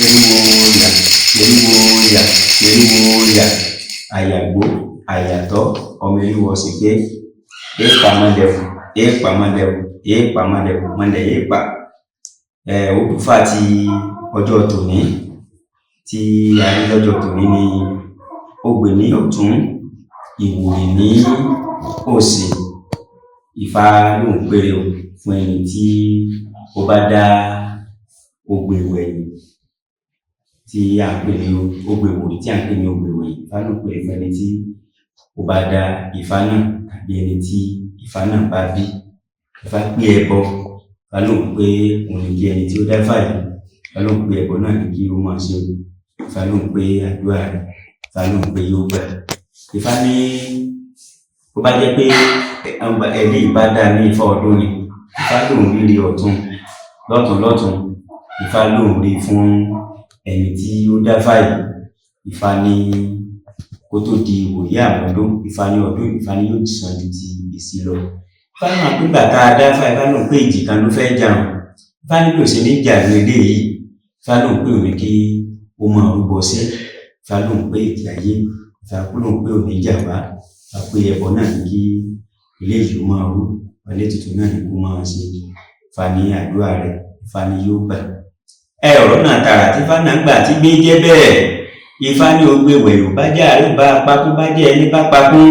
Eriwo yà, eriwo yà, eriwo yà, àyàgbó, àyàtọ́, ọmọ eriwo ọ̀sìn pé èèpà mọ́lẹ̀wò, èèpà mọ́lẹ̀wò, èèpà mọ́lẹ̀wò, mọ́lẹ̀ èèpà. Odùfá ti ọjọ́ tòní tí a rí lọ́jọ́ tòní ni ogbè ní ọ̀tún, ìwòrì ní òsì. Ifá lóun péré o fún ẹni tí ó bá dá ogbè wẹ̀yìn tí à ń pè ní ogbè ìwòrì tí à ń pè ní ogbè ìwẹ̀yìn. Ifá lóun péré fún ẹni tí ó bá dá ifá náà tàbí ẹni tí ifá náà bá bí. Ifá pé ẹbọ, Ifá lóun pé òun ní kí ẹni tí ó dá ifá yìí, Ifá lóun pé ẹbọ náà ní kí ó máa ṣe o. Ifá lóun pé àdúrà rẹ̀, Ifá lóun pé yóò gbà. Ifá ní bó bá jẹ́ pé ẹni bá dá ní ifá ọdún ni, Ifá lóun ríre ọ̀tún lọ́tùn lọ́tùn. Ifá lóun rí fún ẹni tí ó dáfá yìí. Ifá ní kó tó di ìwòyí àmọ́dún, Ifá ní ọdún, Ifá ní yóò sàn ju ti ìsí lọ. Ifá náà pé ìgbà tá a dáfá, Ifá lóun pé ìjì kan ló fẹ́ jà wọ́n. Ifá ní bí ò ṣe ní jà ní eléyìí. Ifá lóun pé òun ní kí ó máa rúbọ sí. Ifá lóun pé ìjì ayé, Ifá lóun pé òun ní jà wá. Ifá pé ẹbọ náà ní kí eléyìí ó máa rú, Ifá ní ètùtù náà ní kó máa ṣe. Ifá ní àdúrà rẹ̀, Ifá ní yóò gbà. Ọ̀rọ̀ náà tààrà tí Ifá náà gbà tí gbé jẹ́ bẹ́ẹ̀. Ifá ní ogbè wẹ̀yìn bá jẹ́ àárẹ̀ bá pakún bá jẹ́ ẹni bá pakún.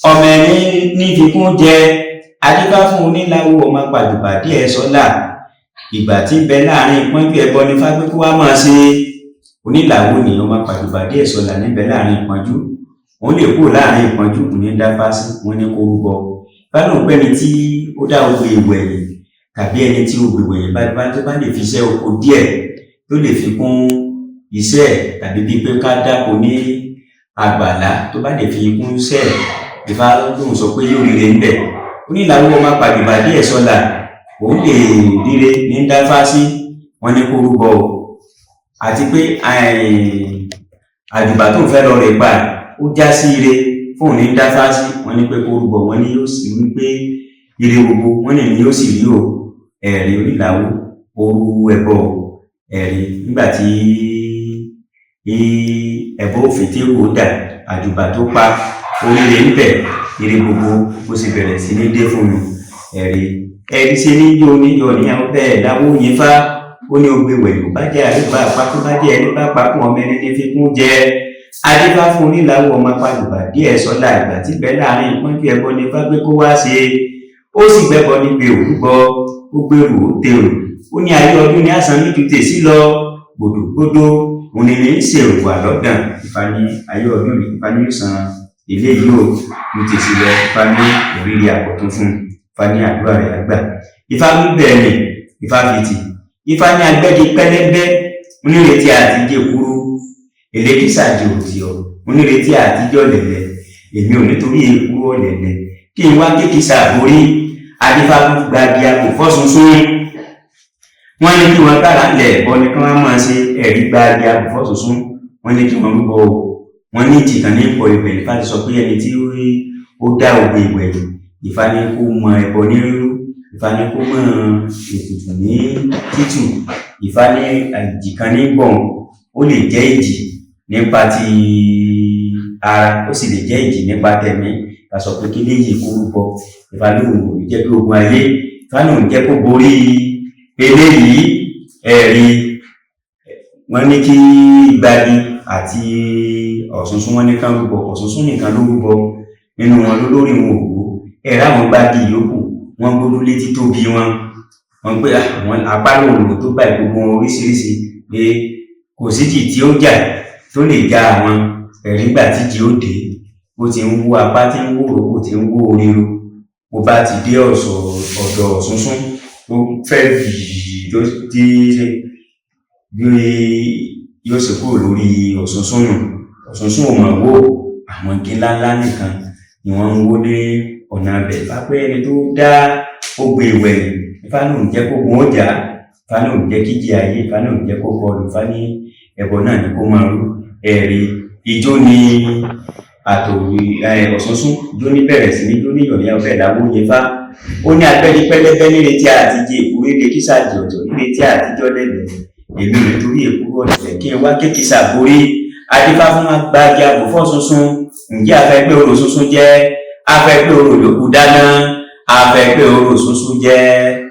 Ọmọ ẹni ní fikún jẹ. Adífá fún oníláwo ọmọ pàjùbà díẹ̀ sọ́là. Ìgbà tí ń bẹ láàrin ìpọ́njú ẹbọ ni Ifá pé kó wá máa ṣe. Onílàwo ni ọmọ pàjùbà díẹ̀ sọ́là ní bẹ láàrin ìpọ́njú. Òun lè kúrò láàrin ìpọ́njú, òun ní dáfá sí, wọ́n ní kó rúbọ. Ifá lóun pé ẹni tí ó dá ogbè ìwẹ̀yìn tàbí ẹni tí ogbè ìwẹ̀yìn bá tó bá lè fi iṣẹ́ oko díẹ̀ tó lè fi kún iṣẹ́ ẹ̀ tàbí bíi pé ká dáko ní àgbàlá tó bá lè fi kún iṣẹ́ ẹ̀, Ifá lóun sọ pé yóò ríre ńbẹ̀. Onílàwo ọmọ pàjùbà díẹ̀ sọlà, òun lè ríre ní dáfá sí, wọ́n ní kó rúbọ o. Àti pé àjùbà tó ń fẹ́ lọ rè pa ó já sí ire fóun ní dáfá sí, wọ́n ní pé kó rúbọ, wọ́n ní yóò sì wí pé ire gbogbo wọ́n ní ní yóò sì rí o. Ẹ̀rí onílàwo ó rú ẹbọ o. Ẹ̀rí nígbà tí ẹbọ òfin tí ó dà, àjùbà tó pa oríire ńbẹ̀, ire gbogbo bó ṣe bẹ̀rẹ̀ sí ní dé fún un. Ẹ̀rí ẹni ṣe ní jó ní yọ ní àwọn bẹ́ẹ̀ láwó yin fá. Ó ní ogbè wẹ̀yìn bá jẹ́ àríwá àpákú bá jẹ́ ẹni bá pakún ọmọ ẹni ní fikún jẹ. Adífá fún onílàwó ọmọ pàjùbà díẹ̀ sọ́là ìgbà tí bẹ́ẹ̀ láàrin ìpọ́njú ẹbọ ni Ifá gbé kó wá ṣe. Ó sì gbẹ́bọ níbi òrúbọ, ó gbèrú ó tèrò. Ó ní ayé ọdún ní àsán ní ju tèsí lọ. Gbòdògbódò òun ni ní ṣèrò wà lọ́dàn. Ifá ní ayé ọdún ní Ifá ní san eléyìí o ju tèsí lọ. Ifá ní òrìrì àkọ́tún fún un. Ifá ní àdúrà rẹ̀ àgbà. Ifá wí bẹ́ẹ̀ ni Ifá fi tì. Ifá ní agbẹ́gi pẹ́lẹ́bẹ́ onírètí àti jèkúrú. Èlékísà jẹ òtì ọ̀ onírètí àtijọ́ lẹ̀lẹ̀. Èmi ò nítorí èkúrú ọ̀lẹ̀lẹ̀ kí n wá kékìsà borí. Adífá gbagi àpò fọ́sunsun. Wọ́n ní kí wọ́n gbára lẹ̀ ẹ̀bọ ni kí wọ́n máa ṣe. Ẹ̀rí gbagi àpò fọ́sunsun. Wọ́n ní kí wọ́n rúbọ o. Wọ́n ní ìjì kan ní pọ̀ ìwẹ̀. Ifá ti sọ pé ẹni tí ó dá ogbè ìwẹ̀yìn, Ifá ní kó mọ ẹbọ ní rírú, Ifá ní kó mọ ètùtù ní títù. Ifá ní ìjì kan ní bọ̀, ó lè jẹ́ ìjì nípa ti ara, ó sì lè jẹ́ ìjì nípa tẹ̀mí. Ifá sọ pé kí léyìí kó rúbọ. Ifá lóun ò ní jẹ́ kí ogun ayé, Ifá lóun jẹ́ kó borí eléyìí. Ẹ̀rí wọ́n ní kí Gbagi àti Ọ̀ṣunṣún wọ́n ní kán rúbọ. Ọ̀ṣunṣún nìkan ló rúbọ nínú wọn lórí wọn ògbó. Ẹ̀rí àwọn Gbagi yòókù wọ́n gbójú létí tóbi wọn. Wọ́n pé àwọn apá lòun tó báyìí gbogbo wọn oríṣiríṣi pé kò sí jì tí ó jà tó lè ja àwọn. Ẹ̀rí gbà tí jì ó dé, bó ti ń wú apá tí ń wú òrókò tí ń wú oríro, bó bá ti dé ọ̀dọ̀ Ọ̀ṣunṣún ó fẹ́ yìí tó tí bí yóò ṣe kúrò lórí Ọ̀ṣunṣún nù. Ọ̀ṣunṣún ò mọ̀ wó, àwọn igi ńláńlá nìkan ni wọ́n ń wó ní ọ̀nà abẹ̀. Ifá pé ẹni tó dá ogbè ìwẹ̀yìn, Ifá lóun jẹ́ kó gun ó jà, Ifá lóun jẹ́ kíjì ayé, Ifá lóun jẹ́ kó kọlù. Ifá ní ẹbọ náà ni kó máa rú. Ẹ̀rí ijó ni àtòrí Ọ̀ṣunṣún ijó ní bẹ̀rẹ̀ sí ní jó ní yọ̀ní ọbẹ̀ láwó yin fá. Ó ní agbẹ́ni pẹ́lẹ́bẹ́ nírètí àti jẹ èkúrú èdè kísà jọ̀jọ̀ nírètí àtijọ́ lẹ̀lẹ̀. Èmi ò nítorí èkúrú ọ̀dẹ̀dẹ̀ kí n wá kékìsà borí. Adífá fún agbájá àbòfọ́ sunsun. Ǹjẹ́ afẹ́gbẹ́ orò sunsun jẹ́? Afẹ́gbẹ́ orò lókù dáná. Afẹ́gbẹ́ orò sunsun jẹ́.